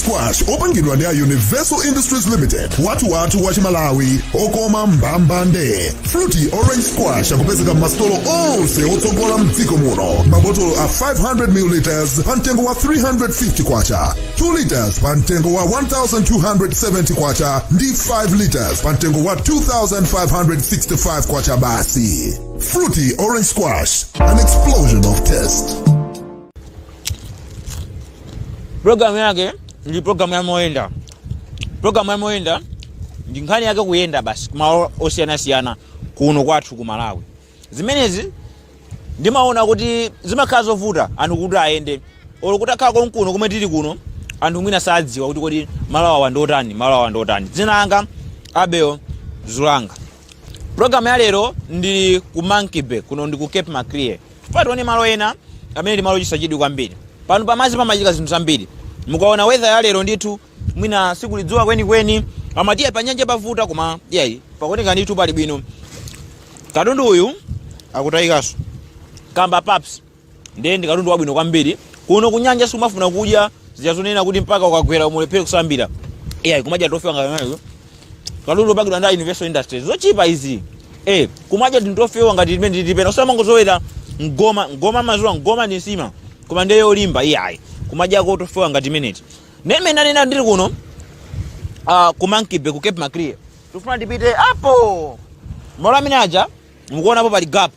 Squash opangidwa ndi a Universal Industries Limited, wathu wathu wa Chimalawi, okoma mbambande. Fruity Orange Squash akupezeka m'masitolo onse otsogola mdziko muno. Mabotolo a 500 ml pa mtengo wa 350 kwacha, 2 liters pa mtengo wa 1270 kwacha ndi 5 liters pa mtengo wa 2565 kwacha basi. Fruity Orange Squash, an explosion of taste. Programu yake ndi programu ya Moyenda. Programu ya Moyenda ndi nkhani yake kuyenda basi kumalo osiyanasiyana kuno kwathu ku Malawi. Zimenezi ndimaona kuti zimakhala zovuta anthu kuti ayende, olo kuti akhala konkuno komwe tili kuno, anthu mwina sadziwa kuti kodi malo awa ndi otani, malo awa ndi otani. Dzina langa Abel Zulanga. Programu ya lero ndili ku Monkey Bay, kuno ndi ku Cape Maclear. Tifuna tione malo ena amene ndi malo ochititsa chidwi kwambiri. Pano pamadzi pamachitika zinthu zambiri. Mukaona weather ya lero ndithu, mwina sikuli dzuwa kwenikweni, amati pa nyanja pavuta, koma iyayi, pakuoneka ndithu pali bwino. Katundu uyu akutayikanso, Kamba Paps, ndiye ndi katundu wabwino kwambiri. Kuno kunyanja sikumafuna kudya zija zonena kuti mpaka ukagwera umulephere kusambira, iyayi, kumadya tofewa ngati katundu opangidwa ndi a Universal Industries. Zochipa izi, kumadya tinthu tofewa ngati timene titipena, usamangozowera mgoma mgoma mazuwa mgoma ndi nsima koma ndiye yolimba, iyayi, kumadyako tofewa ngati imeneti. Ndimene ndanena, ndili kuno ku Monkey Bay, ku Cape Maclear. Tifuna tipite apo malo amene aja mukuonapo pali gap.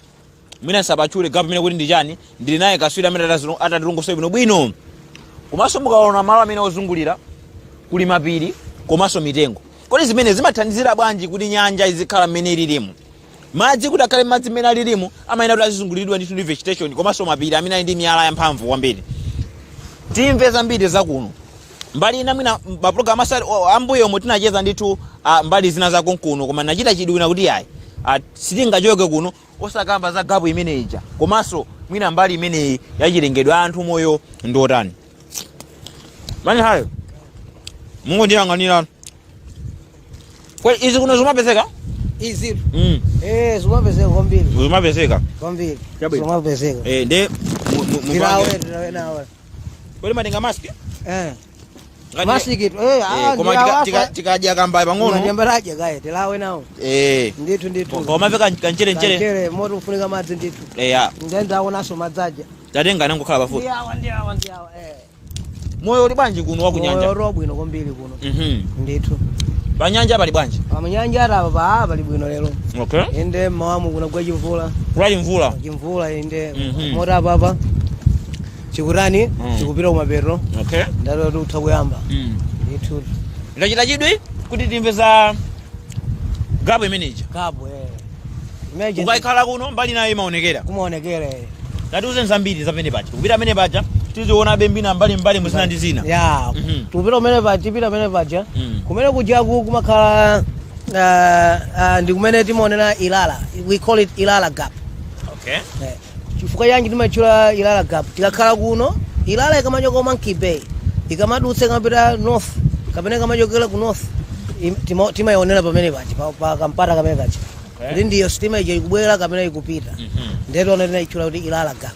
Mwina nsapatchule gap imene kuti ndi chani, ndili naye kaswiri amene atatilongosola bwinobwino. Komanso mukaona malo amene ozungulira kuli mapiri komanso mitengo, kodi zimene zimathandizira bwanji kuti nyanja izikhala mmene ililimu? Madzi kuti akhale madzi mmene alilimu, amayenera kuti azizunguliridwa ndithu ndi vegetation komanso mapiri amene ali ndi miyala yamphamvu kwambiri. Timve zambiri zakuno. Mbali ina, mwina mapulogalamu asali ambuyo omwe tinacheza ndithu mbali zina za konkuno, koma nachita chidwi na kuti ayi, sitingachoke kuno osakamba za gap imene ija, komanso mwina mbali imeneyi yachilengedwe, anthu moyo ndi otani. Mani hayo mungondiyang'anira kwe izi kuno zimapezeka? Izi? Zimapezeka kwambiri. Zimapezeka? Kwambiri. Chabwino. Zimapezeka. Nde Tilawe, tilawe nawe. Kodi matenga mask? Eh. Masiki. Masiki Koma tikadya kambayi pang'ono. Ndiambaraje kaye, tilawe nawo. Ndithu ndithu. Koma kamve kanchere nchere. Kanchere moto ufunika madzi ndithu. Ya. Ndendaonaso madzaja. Tatenga, nangokhala pafupi. Ndi awa, ndi awa, ndi awa. Moyo uli bwanji kuno wa kunyanja? Moyo bwino kwambiri kuno. Ndithu. Panyanja pali bwanji? Panyanja apa pa pali bwino lero. Inde, mmawamu kunagwa chimvula. Kulali mvula? Chimvula, inde. Moti apapa chikutani? Chikupita kumapeto. Ndalo utha kuyamba. Ndithu. Ndachita chidwi kuti timve za gap imeneja. Gap. Imagine. Ukayikhala kuno mbali nayo imaonekera. Kumaonekera. Tatiuze zambiri za pamene paja. Kupita pamene paja tiziona bembina mbali mbali muzina ndi zina. Ya. Tikupita kumene paja, tipita kumene paja. Kumene kujaku kumakhala ndi kumene timaonera Ilala. We call it Ilala Gap. Chifukwa chanji timatchula Ilala Gap? Tikakhala kuno, Ilala ikamachoka ku Monkey Bay, ikamadutsa, ikamapita north kapena ikamachokera ku north, timayionera pamene paja pa kampata kamene kaja kuti ndiyo sitima ija ikubwera kapena ikupita. Ndeto ona tinayitchula kuti Ilala Gap.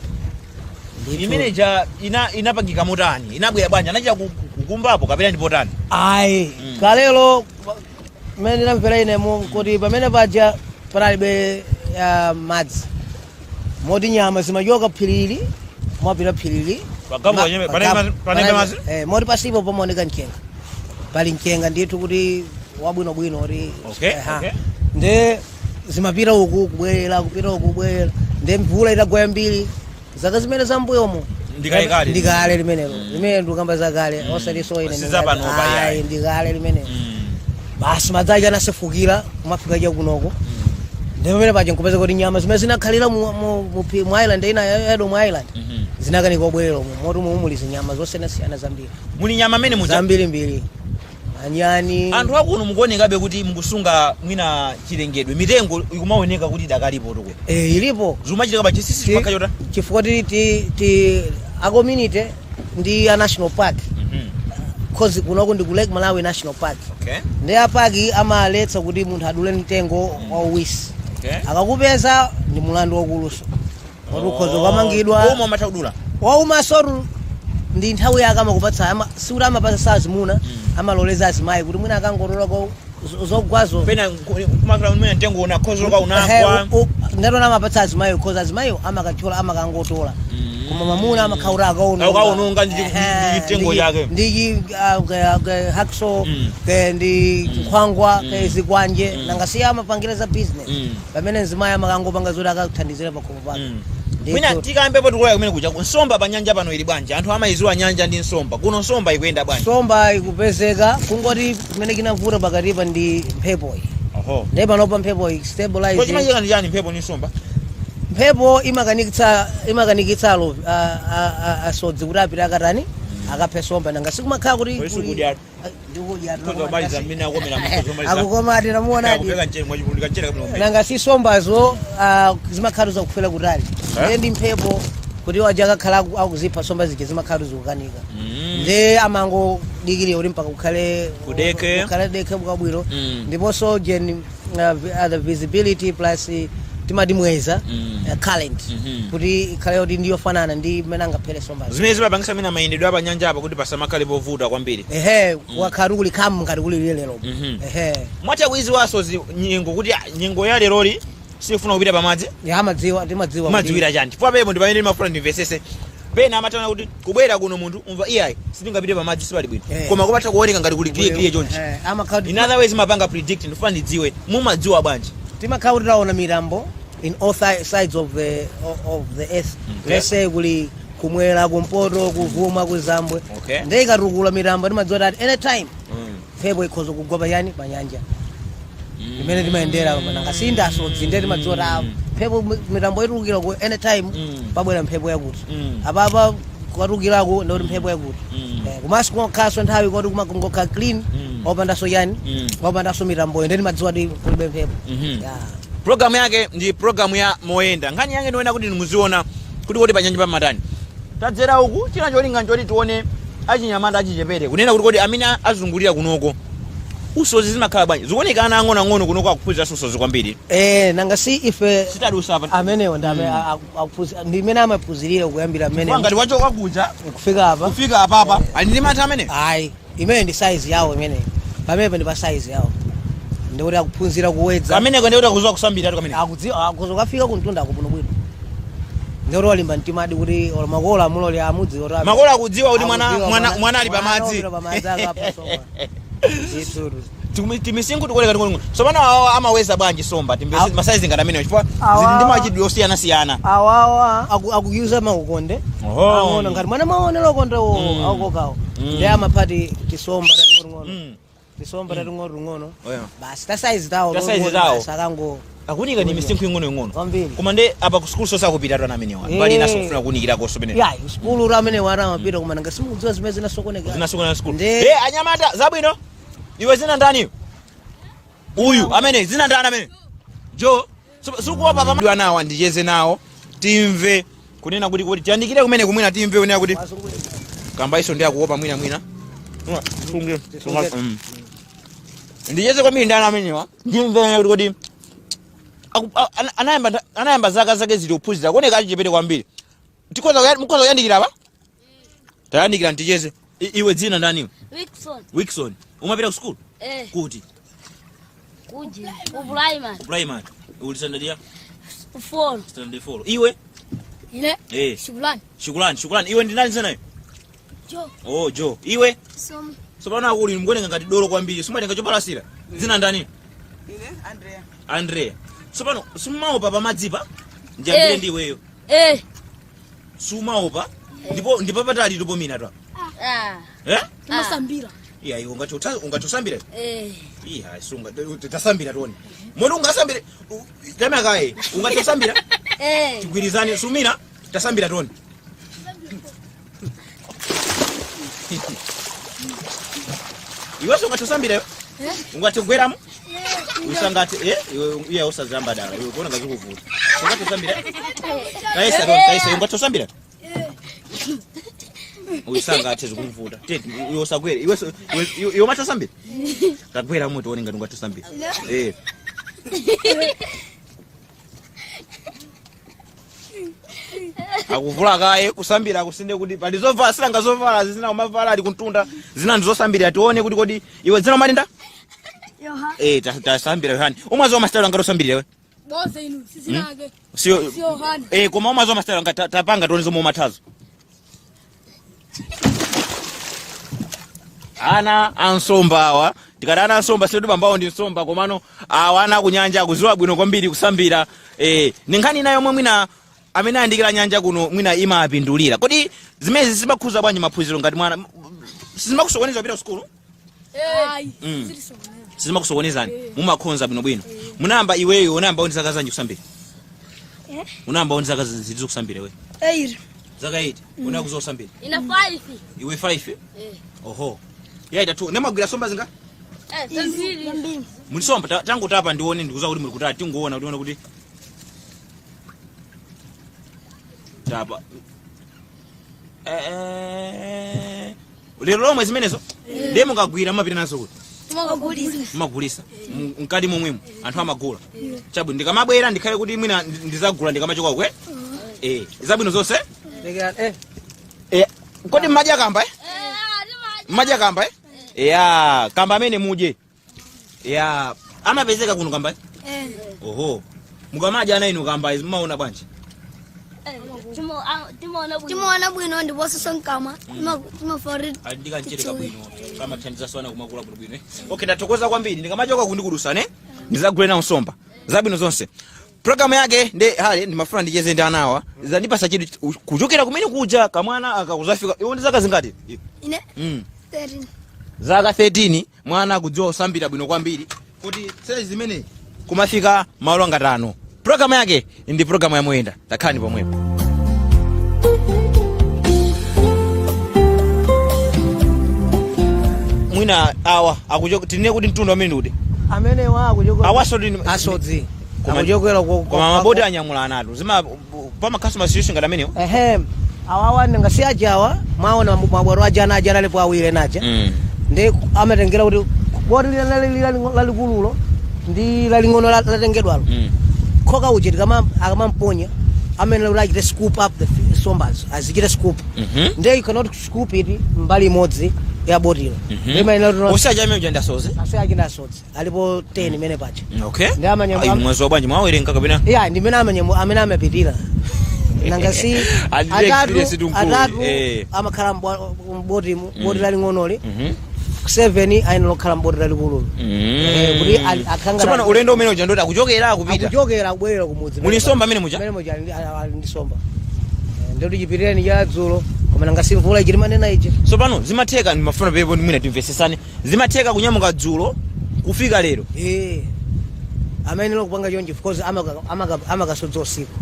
Ndithu. Imeneja inapangika motani? Inabwera bwanji? Anachita kukumbapo kapena ndi potani? Ayi, kalelo mmene ndinamvera inemo kuti pamene paja panalibe madzi, moti nyama zimachoka phirili, mwapita phirili. Pagapo Pagapo, panalibe madzi? Moti pasipo pamaoneka mchenga, pali mchenga ndithu kuti wabwinobwino kuti Nde zimapita uku kubwerera, kupita uku kubwerera. Nde mvula itagwa yambiri zaka zimene zambuyomo. Ndikalekale. Ndikale limenelo, limene ndikamba zakale, osati so ine. Sizapanopa, Ayi, yayi. ndikale limenelo. Basi, madzi aja anasefukira kumafika cha kunoko. Ndi pamene paja nkupeza kuti nyama zimene zinakhalira mu island ina ya Edom Island zinakanika kubwerera umu, moti umu muli zinyama zosiyanasiyana zambiri. Muli nyama amene muja? Zambirimbiri, anyani. Anthu akuno mukuonekabe kuti mukusunga mwina chilengedwe, mitengo ikumaoneka kuti idakalipo tuko. Ilipo. Zimachitika pa chisisi chimakha chota. Chifukwa ti a community ndi a national park, cause kunoko ndi ku Lake Malawi National Park. Ndi a park amaletsa kuti munthu adule mtengo wauwisi. Akakupeza ndi mulandu wakuluso, moti ukhoza kukamangidwa. Omwe amatha kudula? Waumasotu. Ndi nthawi yake amakupatsa sikuti amapatsa sa azimuna, amaloleza azimayi kuti mwina akangotolako zogwazo. Pena kumakhala mwina mtengo unakhozoka, unagwa. Ngatona amapatsa azimayi 'cause azimayiwo amakathyola, amakangotola, koma mamuna amakhaura akaononga. Akaononga ndi chitengo chake. Ndi hacksaw, ke ndi nkhwangwa, ke zikwanje. Nanga siya amapangira za business, pamene mzimayi amakangopanga zoti akathandizira pakhomo pake. Mwina tikambepo tikuloya kumene kuja, nsomba pa nyanja pano ili bwanji? Anthu amayiziwa nyanja ndi nsomba. Kuno nsomba ikuyenda bwanji? Nsomba ikupezeka, kungoti kumene kinavuta pakatipa ndi mphepoyi. Ndiye panopa mphepo stabilize. Ko chimachitika ndi chani mphepo ndi nsomba? Mphepo imakanikitsa asodzi kuti apite akatani, akaphe somba. Nanga sikumakhala kuti Kodi sikudya? Ndikudya. Mkozo wamaliza mmene akomera, mkozo wamaliza. Akukoma ati namuona ati. Kupeka mchere mwachipulika mchere kapena kumene. Nanga si sombazo zimakhala zakufera kutali. Ndiye ndi mphepo kuti waja akakhala akuzipha somba zija, zimakhala zikukanika. Ndiye amangodikirira kuti mpaka kukhale Kudeke. Kukhale dekhe bwabwino. Ndiponso jen the visibility plus timati mweza, current, kuti ikhale kuti ndiyofanana ndi mmene angaphere sombazo. Zimene zimapangisa amene amayendedwe apa nyanja apa kuti pasamakhale povuta kwambiri. Ehe, wakhala kuli calm ngati kuli lero. Ehe. Mwatha kuiziwaso nyengo kuti nyengo ya leroli sifuna kupita pamadzi? Ya, amadziwa, timadziwa. Madziwira chani? Chifukwa pepo ndi pamene ndimafuna ndimvesese. Pena amatana kuti kubwera kuno munthu umva, iyayi, sitingapite pamadzi, sipali bwino, koma kumatha kuoneka ngati kuli clear clear chonchi. Amakhala In other ways mapanga predict. Ndifuna ndidziwe mumadziwa bwanji? Timakhala kuti taona mitambo in all sides of the earth. Let's say kuli kumwera, kumpoto, kuvuma, kuzambwe. Ndiye ikatukula mitambo, timadziwa kuti at any time mphepo ikhoza kugwa pachani, pa nyanja imene timayendera. Nanga sinda asodzi, ndiye timadziwa kuti mphepo, mitambo itukira ku anytime, pabwera mphepo yakuti. Apapa kwatukirako ndikuti mphepo yakuti. Komanso kumakhalanso nthawi kuti kumakungokhala clean, opandanso chani, opandanso mitamboyo, ndiye timadziwa kuti kulibe mphepo. Yeah. Programu yake ndi programu ya Moyenda. Nkhani yake ndiona kuti muziona kuti panyanja pamatani. Tadzera uku china cholinga nchoti tione achinyamata achichepere, kunena kuti kodi amene azungulira kunoko usozi zimakhala bwanji? Zikuoneka ana ang'onoang'ono kunoko akuphunziranso usozi kwambiri. Nanga si ife Sitadusa apa. Amenewo ndi amene ndi imene amaphunzirira kuyambira mmene ngati wachoka kuja kufika apa. Kufika apapa ali ndi mantha amene. Ayi, imene ndi size yawo imene pamenepo ndi pa size yawo, ndikuti akuphunzira kuwedza. Kameneko ndikuti akuziwa kusambira atu kamene. Akudziwa, akuzokafika kumtunda akubuno bwino, ndikuti walimba mtima adi kuti olo makolo amuloli amudziwa kuti Makolo akudziwa kuti mwana akudziwa mwana ali pamadzi. Wopita pamadzi akapha somba. Ndithu. Timisinkhu tikuoneka ting'onoting'ono. Tsopano awawa amaweza bwanji somba? Timbese masaizi ngati amenewo, chifukwa zili ndi machidwi osiyanasiyana. Awawa akuyuza maukonde ang'ono, ngati mwana maonera ukonde wo akukokawo. Ndi amaphati tisomba tating'ono, tisomba tating'ono basi, ta size tawo. Ta size tawo. Basi akango Akunika ndi misinkhu ing'onoing'ono. Kwambiri. Koma ndi apa ku sukulu sosakupita atu ana amenewa? Mbali inaso kufuna kuwunikirakonso pene. Ya, sukulu uri amene wana amapita, koma nanga simukudziwa zimene zinasokonekera. Zinasokonera sukulu. Ndi Eh, anyamata, zabwino. Iwe zina ndani uyu amene? Zina ndani amene? Jo sikuopa pama anawa? Ndicheze nawo timve kunena kuti tiyandikire kumene kumwina timve kunena kuti kamba iso ndi akuopa mwina mwina. Sunge. Sunge. Ndicheze kwambiri ndi ana amenewa, ndimve kuti anayamba zaka zake zili kuphunzira, kuoneka achichepere kwambiri. Tikhoza mukhoza kuyandikira apa, tayandikira ndicheze. Iwe dzina ndani? Wilson. Wilson, umapita ku school? Eh, Kuti? Kuji. Ku primary. Ku primary. Uli standard ya? 4. Standard 4. Iwe? Ine. Eh. Shukulani. Shukulani, shukulani. Iwe ndi ndani zinayo? Jo. Oh, Jo. Iwe? Som. Tsopano akuli mkuoneka ngati dolo kwambiri, simatenga chopalasira. Dzina ndani? Ine Andrea. Andrea. Tsopano simumaopa pamadzipa? Ndiyambire Eh. ndi iweyo. Eh. Sumaopa? Ndipo ndipo patali tupomina twa. Ah. Eh? Timasambira. Iya, iwe ungati ungati usambira? Eh. Iya, sunga tasambira tione. Moti ungasambire tamakaye ungati usambira? Eh. Tigwirizane, sumina, tasambira tione. Iwenso ungati usambira? Eh? Ungati kugweramo? Usangati eh iwe, iye usazamba dala iwe, kuona ngazikuvuta. Ungati usambira? Kaisa tione, kaisa, ungati usambira? Usangati, zikumvuta. Tete iwe usagwere iwe iwe umati usambira? Tagwera mo tione ngati ungati usambira. Eh. Akuvula kaye kusambira, akusinde kuti pali zovala, silanga zovala zina kumavala ali kuntunda, zina ndi zosambira. Tione kuti kodi iwe dzina umalinda? Yoha. Eh, tasambira Yohani. Umazowa masitayilo angati osambirira iwe? Boze inu sizinake. Sio Si Yohani. Eh, koma umazowa masitayilo angati? Tapanga tione zomwe umathazo. Ana ansomba awa, tikati ana ansomba sikuti bambawo ndi nsomba, komano awa ana akunyanja akuziwa bwino kwambiri kusambira. Eh, ni nkhani ina yomwe mwina amene ayandikira nyanja kuno mwina imapindulira. Kodi zimenezi zimakhuza bwanji maphunziro ngati mwana? Sizimakusokoneza kupita ku sukulu? Ayi. Sizimakusokonezani, mumakhonza bwinobwino. Munayamba iweyo, unayamba ndi zaka zanji kusambira? Eh? Unayamba ndi zaka ziti kusambira iwe? 8. Zaka 8 unakuza kusambira? Ina 5. Iwe 5? Oho, yaita tu nemagwira somba zinga? Eh, zambiri. Muli somba tangu tapa ndione, ndikuza kuti muli kutali, tingoona tione kuti tapa. Eh, lero lomwe zimenezo ndiye mukagwira mumapita nazo kuti? Timagulisa. Mumagulisa mkati momwemo, anthu amagula? Chabwino, ndikamabwera ndikhale kuti mwina ndizagula ndikamachoka kwe. Eh, zabwino zonse. Eh. Eh, kodi mmadya kamba, eh? Mmadya kamba, eh? Ya kamba amene mudye ya amapezeka kuno kamba, eh? Eh. Oho, mukamadya ana inu kamba izi mumaona bwanji? Timaona bwino ndiponso nkamwa timafori. Ndikanchereka bwino kamathandiza swana kumakula bwino bwino, eh? Okay, ndathokoza kwambiri. Ndikamachoka kundikudusane ndizagule nawo nsomba. Zabwino zonse. Programu yake ndi hale, ndimafuna ndicheze ndi anawa, zandipasa chidwi kuchokera kumene kuja kamwana akakuzafika. Iwo ndi zaka zingati? Ine 13. Zaka 13, mwana akudziwa kusambira bwino kwambiri kuti sezi zimene kumafika malo angatano. Programu yake ndi programu ya Moyenda, takhalani pomwepo. Mwina awa akuchoka, tinene kuti mtundu amene ndi kuti? Amene wa akuchoka Awaso asodzi. Akuchokera koma maboti anyamula anatu zima pama customer situation ngati amenewo. Ehe, awawa ngasi ajawa mwaona mabwaro aja anaja analipo awiri naja. Ndi amatengera kuti boti lalikululo ndi laling'ono latengedwalo. Khoka uja akamamponya amene achite scoop up the sombazo, azichite scoop. Ndiye you cannot scoop it mbali imodzi ya botilo. Osaja amene uja ndasoze. Ase achina asodzi alipo 10 imene paja. Ndi Ayi, mwazi wa bwanji, mwawerenga kapena? Ya, ndimene amene amapitira nanga si Ali ndi atatu experience tunkulu, atatu eh. amakhala m'botimu, boti laling'onoli, 7 ayenera kukhala mboti lalikululo. Eh, kuti Tsopano ulendo umene uja ndoti akuchokera akupita. Akuchokera akubwerera kumudzi. Muli nsomba amene muja? Amene muja ali ndi somba. Eh, ndoti chipitireni cha dzulo, koma nanga si mvula ichi timanena ichi. Tsopano zimatheka, ndimafuna pepo mwina timvesesane, zimatheka kunyamuka dzulo kufika lero? Eh, amene lokupanga chonchi, of course amakasodza usiku.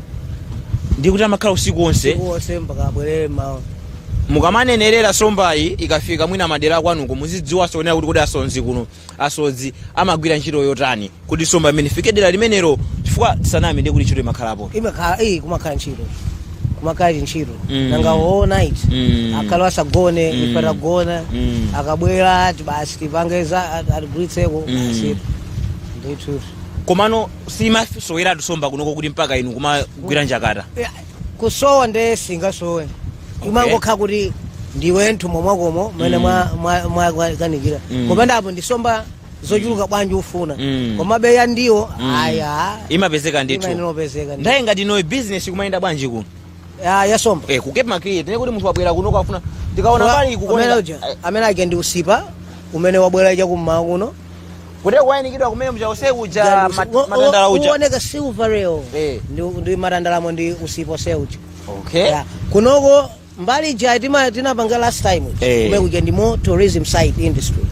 Ndikuti amakhala usiku wonse? Usiku wonse mpaka abwerere mawa. Mukamanenerera sombayi ikafika mwina madera kwanuko, muzidziwanso kunena kuti kodi asodzi kuno, asodzi amagwira ntchito yotani kuti somba imene ifike dera limenelo? Chifukwa tisaname, ndiye kuti ntchito imakhalapo. Imakhala, eh, kumakhala ntchito, kumakhala ntchito. Nanga all night akhala asagone. Ife tagona, akabwera ati basi tipange za atigulitseko basi ndithu. Komano simasoweratu somba kunoko kuti mpaka inu kumagwira njakata? Eh, kusowa nde singasowe, imangokhala kuti ndiwe mthumbo mwakomo mmene mwakanikira. Kupanda apo ndisomba zochuluka bwanji ufuna, komabe ya ndiwo aya imapezeka ndithu. Imayenera Ndaye ngati inoyi business kumayenda bwanji kuno? Ya, yasomba? Eh, ku Cape Maclear, tine kuti munthu wabwera kuno kwafuna, tikaona pali Amene ikukoneka uja amene ake ndi usipa umene wabwera chakummawa kuno. Kuti kuwayinikidwa kumene muja use uja matandala uja. Uoneka silver leo. Eh. Ndi matandalamo, ndi usipa ose uja. Yeah. Kunoko mbali ija tinapanga last time Eh. kumene kuja ndi more tourism site industry,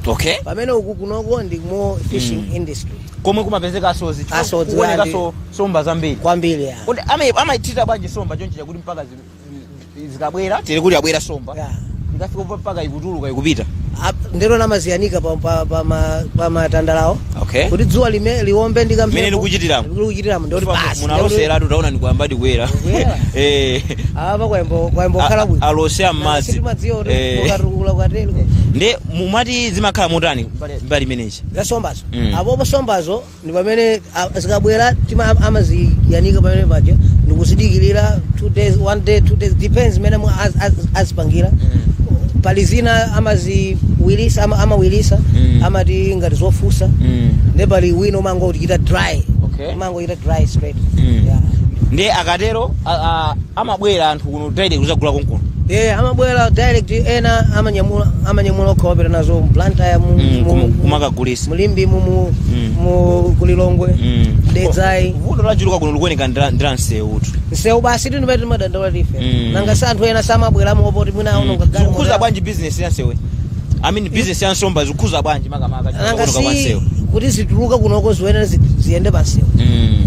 pamene uku kunoko ndi more fishing industry. Komwe kumapezeka asodzi. Asodzi. Kuonekaso somba zambiri. Kwambiri, ya. Kuti amaithita bwanji somba chonchi chakuti mpaka zikabwera, tili kuti abwera somba, ikafika mpaka ikutuluka ikupita? Ndero namaziyanika pa matandalawo kuti dzuwa lime liombe ndi kamphepo. Mmene likuchitiramo. Likuchitiramo ndoti basi. Munaloseratu, taona ndikuyamba ndikwera. Kukwera. Apa kwayambo kukhala bwino. Alosea m'madzi. Sitimadziwa kuti ukatukula ukatero. Nde mumati zimakhala motani mbali imeneyi? Za nsombazo? Mm. Apopo nsombazo ndi pamene zikabwera tima amaziyanika pamene paja ndikuzidikirira 2 days, one day, 2 days, depends mene azipangira. Pali zina amaziwilisa, amawilisa, amati ngati zofusa. Nde pali wina umangochita dry, umangochita dry straight. Yeah. Nde akatero amabwera anthu kuno direct kuzagula konkuno? Yeah, amabwera direct, ena amanyamula okha wapita nazo Blantyre, Kumakagulisa. Mu Limbe, mu kulilongwe, Dedzai. Vuto lachuluka kuno likuoneka ndila msewutu. Nsewu basi, tinu pamene timadandaula tife. Nanga si anthu ena samabweramo poti mwina aononga galimoto. Zikukhuza bwanji business ya nsewe, I mean, business ya nsomba zikukhuza bwanji makamaka Nanga kuononga kwa si nsewu? Kuti zituluka kunoko ziyenera ziyende pansewu.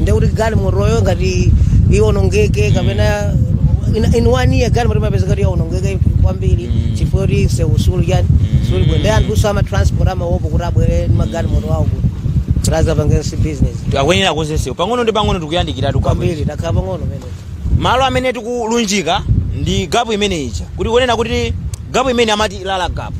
Nde kuti galimotoyo ngati iwonongeke kapena in one year galimoto imapezeka kuti yaonongeke kwambiri, chifukwa kuti nsewu suli chani, suli bwino. Nde anthu ama transport amaopa kuti abwere ndi magalimoto awo kuti azapangenso business. Akuyenera kukonza nsewu pang'ono ndi pang'ono, tikuyandikira. Kwambiri, takhala pang'ono pene. Malo amene tikulunjika ndi gap imene ija, kuti kuonena kuti gap imene amati Ilala Gap,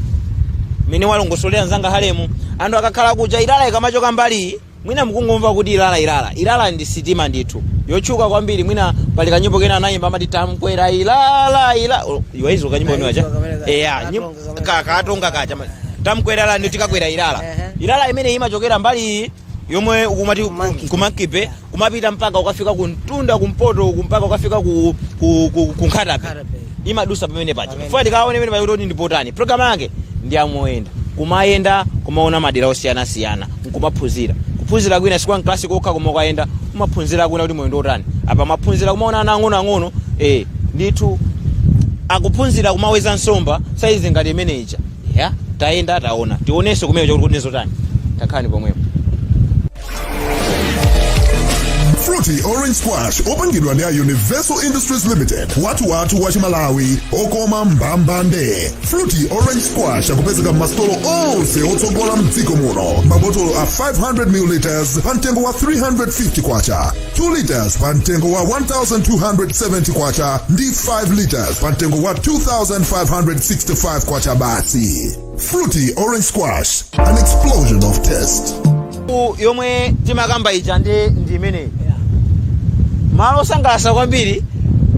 imene walongosolera mzanga Halemu. Anthu akakhala kuja, Ilala ikamachoka mbali, mwina mukungomva kuti Ilala, Ilala. Ilala ndi sitima ndithu yotchuka kwambiri. Mwina pali kanyimbo kena anayimba, amati tamkwera Ilala ila. Oh, iwaizo kanyimbo kamene kaja? Kamene Eya. katonga kamene. Katonga kaja tamkwera Ilala, ndi tikakwera Ilala. Ilala imene imachokera mbali iyi yomwe ukumati Ku Monkey. Ku Monkey Bay, kumapita mpaka ukafika ku mtunda kumpoto uku, mpaka ukafika ku Nkhata Bay. Nkhata Bay. Imadusa pamene paja. Pamene. Fuwa tikaone pamene paja kuti ndipotani. Program yake ndi amoyenda, kumayenda, kumaona madera osiyanasiyana, nkumaphunzira. Kuphunzira kwina sikwa mklasi kokha, koma ukayenda umaphunzira kwina kuti moyo ndiotani. Apa maphunzira kumaona ana ang'onoang'ono, ndithu akuphunzira kumaweza nsomba saizi ngati imene ija. Ya, tayenda, taona, tionenso kumene chakuti kuti ndizotani. Takhalani pomwepo. Fruity Orange Squash opangidwa ndi a Universal Industries Limited, watu watu wa Chimalawi, okoma mbambande. Fruity Orange Squash akupezeka m'masitolo onse otsogola mdziko muno. Mabotolo a 500 ml pa mtengo wa 350 kwacha, 2 liters pa mtengo wa 1270 kwacha ndi 5 liters pa mtengo wa 2565 kwacha basi. Fruity Orange Squash, an explosion of taste. Yomwe timakamba ija ndi imeneyi, malo osangalatsa kwambiri.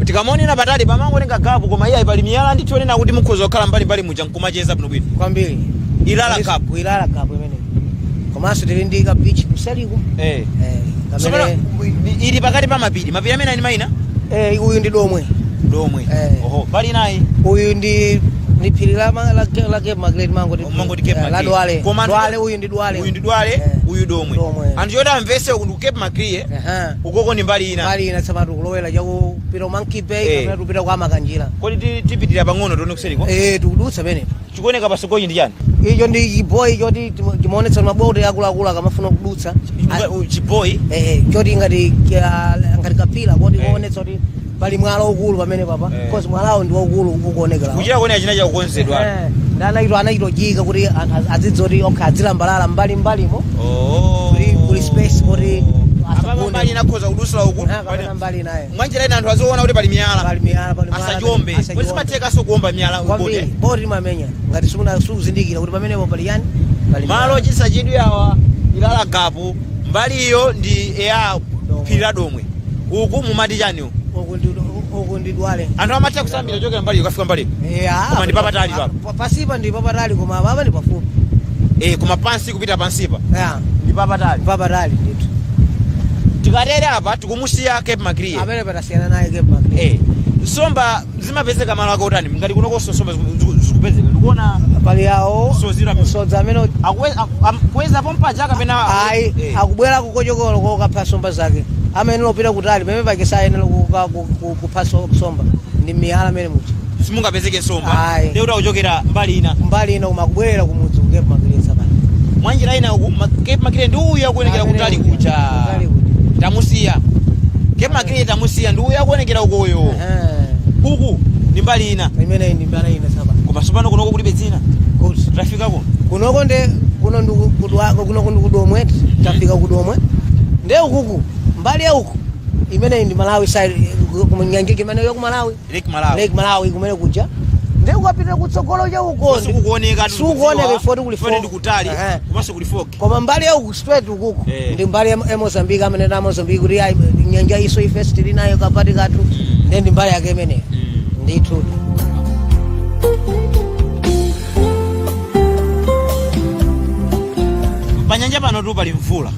Tikamaonera patali pamangotenga gap, koma iyayi, pali miyala ndithu yonena kuti mukhoza kukhala mbalimbali muja nkumacheza bwinobwino. Kwambiri. Ilala Gap. Ku Ilala Gap imeneyi, komanso tili ndi ka beach kuseliko. Tsopano Kamene ili pakati pa mapiri, mapiri amene ali mayina? Uyu ndi Domwe. Domwe. Eh. Oho, pali inayi. Uyu ndi phiri la Cape Maclear, mangoti Mangoti Cape la Maclear. Dwale. Koma Dwale, uyu ndi Dwale. Uyu ndi Dwale. Uyu Domwe. Domwe. Anthu choti amvese, uku ndi ku Cape Maclear, ukoko ndi mbali ina. Mbali ina, tsapano kulowera chakupita ku Monkey Bay, kapena kupita kwa Makanjira. Kodi tipitirira pang'ono tione kuseriko? Tikudutsa penepo. Chikuoneka pasogoyi ndi chani? Icho ndi chiboyi choti chimaonetsa maboti akuluakulu akamafuna kudutsa. Chiboyi? Choti ngati kapila koti kuonetsa kuti pali mwala ukulu pamene papa, cause mwalawo ndi waukulu ukuonekera. Kuchita kuoneka china chakukonzedwa. Ndi anachito chika kuti anthu adzidziwa kuti okay, adzilambalala mbali mbalimo. Oh. Kuli space kuti Apa asagunde. mbali inakhoza kudusira uku. Kapena mbali naye. Mwanjira ina anthu aziona kuti pali miyala. Pali miyala, pali mwala. Asachombe. Asachombe. Kodi zimathekanso kuomba miyala Kwambiri. boti? Boti limamenya ngati sukuzindikira kuti pamenepo pali yani, pali Malo miyala. ochititsa awa, Ilala Gap, mbali iyo ndi ya Domwe. phiri la Domwe. Uku mumati chani uku? Uku ndi Dwale. Anthu amatha kusambira kuchokera mbali ukafika mbali? Koma ndi papatali papa. Pasipa ndi papatali, koma apa ndi pafupi. Koma pansi, kupita pansipa ndi papatali. Papatali ndithu. Tikatere apa tikumusiya Cape Maclear. Amene patasiyana naye Cape Maclear. Nsomba zimapezeka malo ake otani? Ngati kunokonso nsomba zikupezeka, ndikuona Pali yawo Sozira sodza amene Kuweza pompaja kapena? Ayi. Akubwera kukochokolo kokapha nsomba zake, amayenera kupita kutali pamene pake sayenera kupha nsomba, ndi miyala amene muja. Simungapezeke nsomba? Ayi. Ndiye kuti akuchokera mbali ina. Mbali ina, koma akubwerera kumudzi ku Cape Maclear tsapano. Mwanjira ina uku Cape Maclear ndi uyu akuonekera Amene kutali kuja, kuja. Kutali kuja. Tamusiya Cape Maclear, tamusiya, ndi uyu akuonekera ukoyo. Uku ndi mbali ina. Imeneyi ndi mbali ina tsapano. Koma tsopano kunoko kulibe dzina. Kuti? Tafika kuno. Kunoko nde kuno kuno ndi kuDomwe, tafika kuDomwe. Nde ukuku mbali ya uku imeneyi ndi Malawi side, kunyanja imene yo ku Malawi. Lake Malawi. Lake Malawi kumene kuja. Nde ukapita kutsogolo cha uko sikukuoneka. Sikukuoneka ifoti kuli fog ndi kutali. Komanso kuli fog. Koma mbali ya uku, straight ukuku, ndi mbali ya Mozambique, amene na Mozambique kuti ayi, nyanja iso ife tili nayo kapati kathu. Nde ndi mbali yake imeneyo ndithu. Panyanja pano tu pali mvula.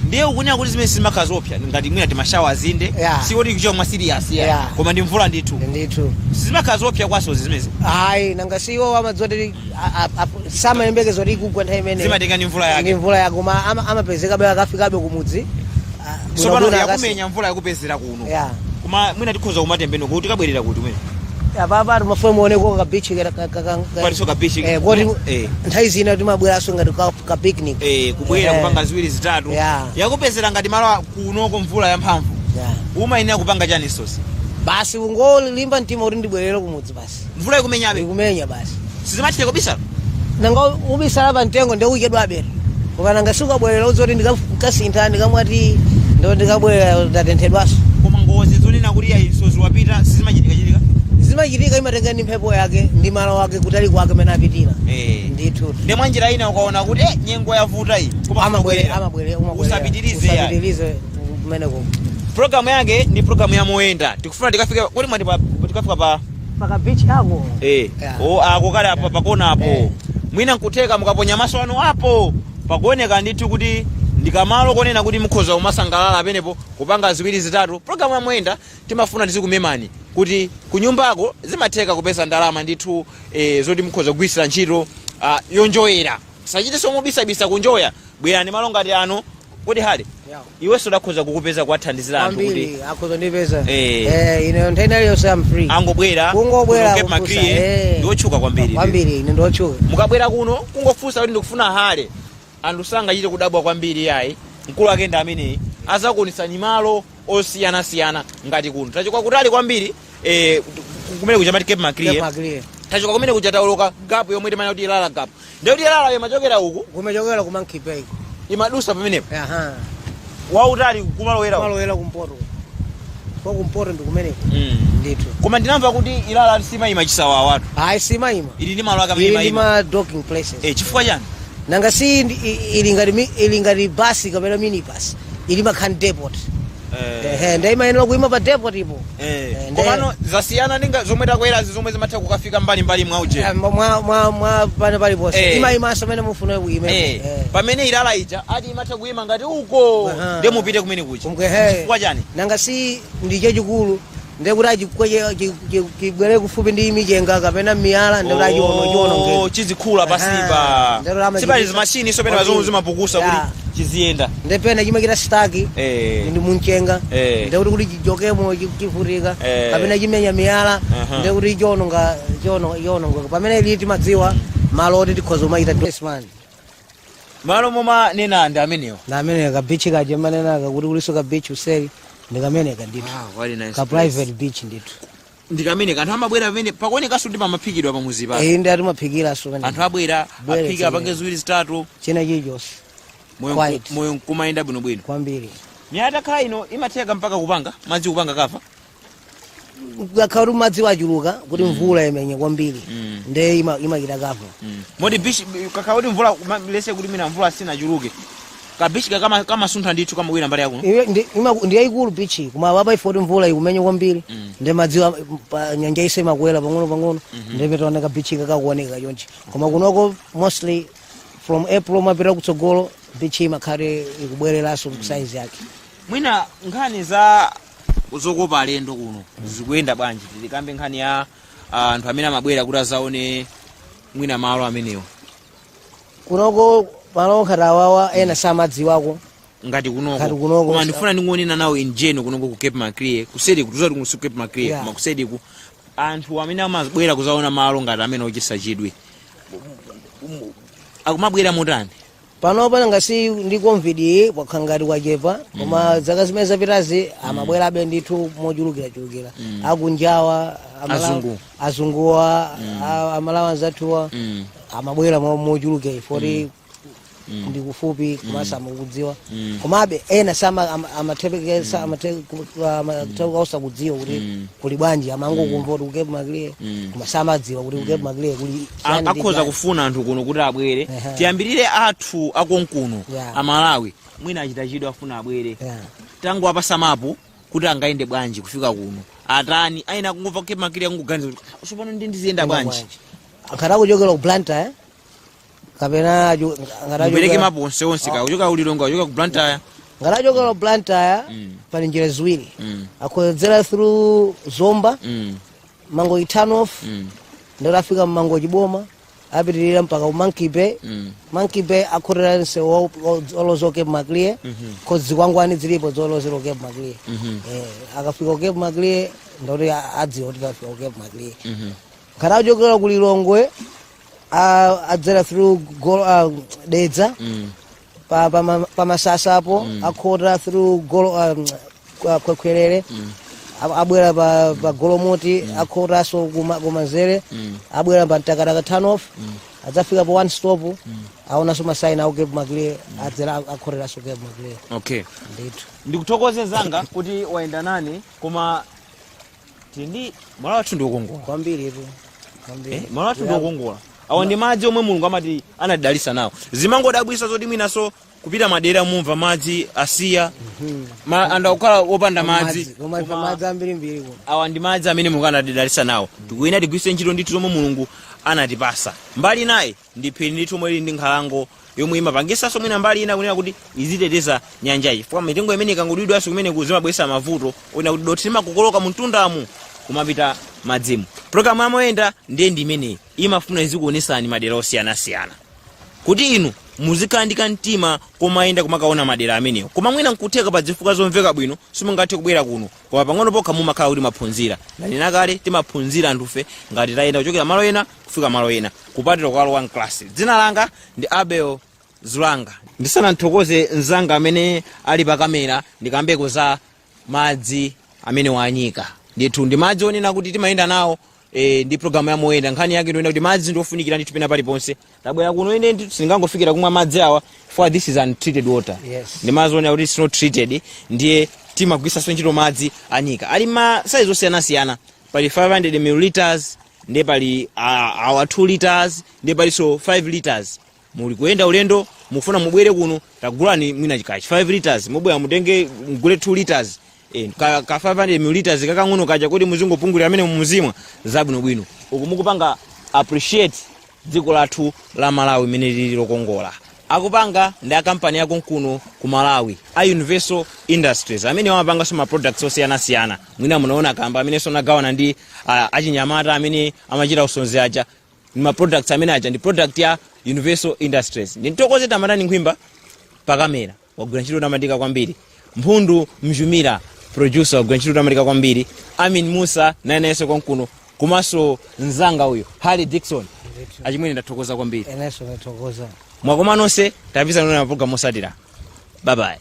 Ndiye ukunena kuti zimene sizimakhala zoopsa ngati mwina timashawa azinde, sikuti kuchoka mwa serious ya, koma ndi mvula ndithu. Ndithu. Sizimakhala zoopsa kwaso zimezi? Ayi, nanga si iwo amadziwa kuti samayembekeza kuti ikugwa nthawi imeneyo. Zimatenga ndi mvula yake. Ndi mvula yake, koma amapezekabe, akafikabe kumudzi. Tsopano bwinobwino. yakumenya mvula, yakupezera kuno, koma mwina tikhoza kumatembenuka kuti tikabwerera kuti mwina? Apapa timafuna muoneko ka beach Paliso ka beach. Koti nthawi zina timabweranso ngati ka picnic. Kubwera kupanga ziwiri zitatu. Yakupezera ngati malo kunoko mvula yamphamvu, umayenera kupanga chani sosi? Basi, ungolimba mtima kuti ndibwerere kumudzi basi. Mvula ikumenyabe? Ikumenya basi. Sizimatheka kubisala? Nanga ubisala pa mtengo, nde uchedwabe. Koma nanga sikabwerera uzoti ndikasintha, ndikamwati ndo ndikabwerera ndatenthedwaso. Koma ngozi zonena kuti ayi, sozi wapita, sizimachitika chitika? Zimachitika, imatenga ndi mphepo yake ndi malo ake, kutali kwake mene apitira. Ndithu. Ndi mwanjira ina ukaona kuti nyengo yavuta iyi, koma amabwerera kubwerera. Amabwerera, umabwerera. Usapitirize yayi. Usapitirize kumeneko. Programu yake ndi programu ya Moyenda. Tikufuna tikafike kuti mwati tikafika pa Paka beach ako. O, ako kale apa pakona apo. Mwina nkutheka mukaponya maso anu apo pakuoneka ndithu kuti ndikamalo konena kuti mukhoza kumasangalala apenepo, kupanga ziwiri zitatu. Programu ya Moyenda timafuna tizikumemani kuti kunyumbako zimatheka kupeza ndalama ndithu, zoti mukhoza kugwirisira ntchito yonjoyera. Sachitenso mubisabisa kunjoya, bwerani malo ngati ano. Kodi Hale, iwenso udakhoza kukupeza kuwathandizira anthu kuti Kwambiri, akhoza ndipeza. Eh. Ine nthawi iliyonse am free. Angobwera Kungobwera kuno Cape kufunsa, Maclear, ndiwotchuka kwambiri. Kwambiri, ine ndiotchuka. Mukabwera kuno kungofunsa kuti ndikufuna Hale, anthu sangachite kudabwa kwambiri yayi. Mkulu ake ndi ameneyi, azakuonesani malo osiyanasiyana. Ngati kuno tachoka kutali kwambiri, kumene kuja mati Cape Maclear. Cape Maclear. Tachoka kumene kuja, tawoloka gap yomwe timanena kuti Ilala Gap. Ndiye kuti Ilala imachokera uku. Kumachokera ku Monkey Bay. Imadusa pamenepo. Aha. Wautali kumalowera uku. Kumalowera kumpoto ko, kumpoto ndi kumeneko. Ndithu. Koma ndinamva kuti Ilala simayima chisawawa watu. Ayi, simayima. Ili ndi malo ake amene Ili ndi imayima. ma docking places. Chifukwa chani? Nanga si ili ngati basi kapena minibus, ili makhala depot. Ehe, ndiye imayenera kuima pa depot ipo. Komano zasiyana ndi zomwe takwerazi, zomwe zimatha kukafika mbalimbali mwa uje. Mwa pano paliponse. Imayimanso pamene mufuna kuima. Pamene Ilala ija ati imatha kuyima ngati uko, ndiye mupite kumene kuja. Chifukwa chani? Nanga si ndi chachikulu, ndiye kuti achikweche chibwere kufupi ndi michenga kapena miyala, ndiye kuti achiono chionongeka. Oh, chizikhula pasipa. Ndiye kuti amachitisa. Sipali zimashini so pene pazomwe zimapukusa kuti chiziyenda. Ndiye pena chimachita stuck ndi mumchenga. Ndiye kuti chichokemo chivutika, kapena chimenya miyala. Ndiye kuti chiononga chionongeka, pamene ili timadziwa malo oti tikhoza kumachita. Yes, man. Malo mumanena ndi amenewo? Na amene ka beach kaje manenaka kuti kuliso ka beach useri, ndi kameneka ndithu. Very nice Ka place. private beach ndithu. Ndi kamene anthu amabwera pamene pakuonekanso ndi pamaphikidwa pamuzi pa. Eh, ndi atimaphikiraso pamene. Anthu abwera, Bwere aphike, tsene. apange ziwiri zitatu. China chilichonse. Moyo Quiet. Moyo nkumayenda bwinobwino. Kwambiri. Miyala itakhala ino imatheka mpaka kupanga madzi, kupanga cover. Kakhala kuti madzi achuluka, kuti mvula imenya kwambiri, nde imachita cover. Moti beach kakhala kuti mvula lese kuti mina mvula sinachuluke, ka beach kama kamasuntha ndithu, kamabwera mbali yakuno. Iwe ndi yayikulu beach, koma apa ifo kuti mvula ikumenya kwambiri, nde madzi pa nyanja ise imakwera pang'ono pang'ono, nde petaona ka beach kakakuoneka chonchi. Koma kunoko mostly from April mapita kutsogolo, beach imakhale ikubwereranso size yake. Mwina nkhani za zokopa alendo kuno zikuyenda bwanji? Tikambe nkhani ya anthu amene amabwera kuti azaone mwina malo amenewa. Kunoko malo ngati awawa ena samadziwako. Ngati kunoko? Ngati kunoko. Koma ndifuna ndingonena nawo in general, kunoko ku Cape Maclear kuseri kutuza kuti ku Cape Maclear, koma kuseriku anthu amene amabwera kuzaona malo ngati amene ochititsa chidwi akumabwera motani? Panopa ngasi ndi COVID iyi kwakhala ngati kwachepa, koma zaka zimene zapitazi amabwerabe ndithu mochulukirachulukira akunjawa, Azungu. Azunguwa, Amalawi anzathuwa amabwera mochulukira ifoti ndi kufupi komanso amakudziwa. Komabe ena sama amathepekesa amatheka osakudziwa kuti kuli bwanji, amangokumva kuti ku Cape Maclear, koma samadziwa kuti ku Cape Maclear kuli chani ndi Akhoza chani. Kufuna anthu kuno kuti abwere. Tiyambirire athu akonkuno, Amalawi, mwina achita chidwi, afuna abwere. Tangowapasa mapu kuti angayende bwanji kufika kuno, atani ayina kungomva Cape Maclear, kungoganiza kuti, "Ah, tsopano ndi ndiziyenda bwanji?" Ngati akuchokera ku Blantyre kapena ngati Mupereke achokera mapu onse onse, ka kuchoka ku Lilongwe, kuchoka ku Blantyre. Ngati achokera ku Blantyre, pali njira ziwiri. Akhodzera through Zomba, Mangochi turn off, ndoti afika mMangochi boma, apitirira mpaka ku Monkey Bay. Monkey Bay akhotera msewu oloza Cape Maclear, cause zikwangwani zilipo zolozera Cape Maclear. Akafika ku Cape Maclear ndoti adziwa kuti afika ku Cape Maclear. Ngati akuchokera ku Lilongwe, adzera through Dedza, pa Masasapo, akhota through golo Khwekhwerere, abwera pa Golomoti, akhotanso kumanzere, abwera pa Mtakataka turn off, adzafika pa One Stop, aonanso masaini aku Cape Maclear, adzera akhoteranso Cape Maclear. Ndithu. Ndikuthokoze zanga kuti wayenda nane, koma tili ndi malo athu ndiokongola. Kwambiri tu, kwambiri. Malo athu ndiokongola. Awa ndi madzi omwe Mulungu amati anadalisa nawo. Zimangodabwisa zoti mwinaso kupita madera mumva madzi asiya anda kukhala opanda madzi. Koma ife madzi ambirimbiri kuno. Awa ndi madzi amene Mulungu anatidalisa nawo. Tikuyena tigwiritse ntchito ndithu zomwe Mulungu anatipasa. Mbali naye ndi phiri ndithu omwe lili ndi nkhalango yomwe imapangisanso mwina mbali ina kunena kuti iziteteza nyanjayi, chifukwa mitengo imene ikangodulidwanso kumeneku zimabweretsa mavuto onena kuti dothi limakokoloka mu mtundamu kumapita madzimu. Programu yamoyenda ndiye ndi imeneyi, imafuna izikuonesani madera osiyanasiyana kuti inu muzikhala ndi kamtima komayenda kumakaona madera amenewo. Koma mwina nkutheka pa zifukwa zomveka bwino simungathe kubwera kuno, koma pang'ono pokha mumakhala kuti maphunzira. Ndanena kale, timaphunzira anthufe ngati tayenda kuchokera malo ena kufika malo ena, kupatula kukalowa mklasi. Dzina langa ndi Abel Zulanga. Ndisanamthokoze mzanga amene ali pa kamera, ndikambeko za madzi amene wanyika. Ndithu ndi madzi onena kuti timayenda nawo ndi programu ya Moyenda. Nkhani yake ndiyonena kuti madzi ndiofunikira ndithu pena paliponse. Tabwera kuno, ine ndithu sindingangofikira kumwa madzi awa for this is untreated water. Ndi madzi onena kuti it's not treated. Ndiye timagwiritsanso ntchito madzi anyika, ali ma size osiyanasiyana. Pali 500 milliliters, ndiye pali awa 2 liters, ndiye palinso 5 liters. Muli kuyenda ulendo, mufuna mubwere kuno, tagulani mwina chikachi 5 liters, mubwera mutenge mugule 2 liters, ka 500 milliliters kakang'ono kaja kuti muzingopungulira amene mumuzimwa zabwinobwino. Uku mukupanga appreciate dziko lathu la Malawi imene lili lokongola. Akupanga ndi akampani akonkuno ku Malawi a Universal Industries, amene amapanganso ma products osiyanasiyana. Mwina munaona kamba amenenso anagawana ndi achinyamata amene amachita usonzi aja. Ndi ma products amene aja ndi product ya Universal Industries. Ndithokoze Tamatani Nkhwimba pakamera, wagwira ntchito yotamandika kwambiri. Mphundu Mjumira producer, wagwira ntchito yotamandika kwambiri. Amin Musa naye nayenso konkuno, komanso mzanga uyo Harry Dixon. Achimwene, ndathokoza kwambiri. Enenso ndathokoza. Mwakoma nonse, tapeza nona program osatira. Bye bye.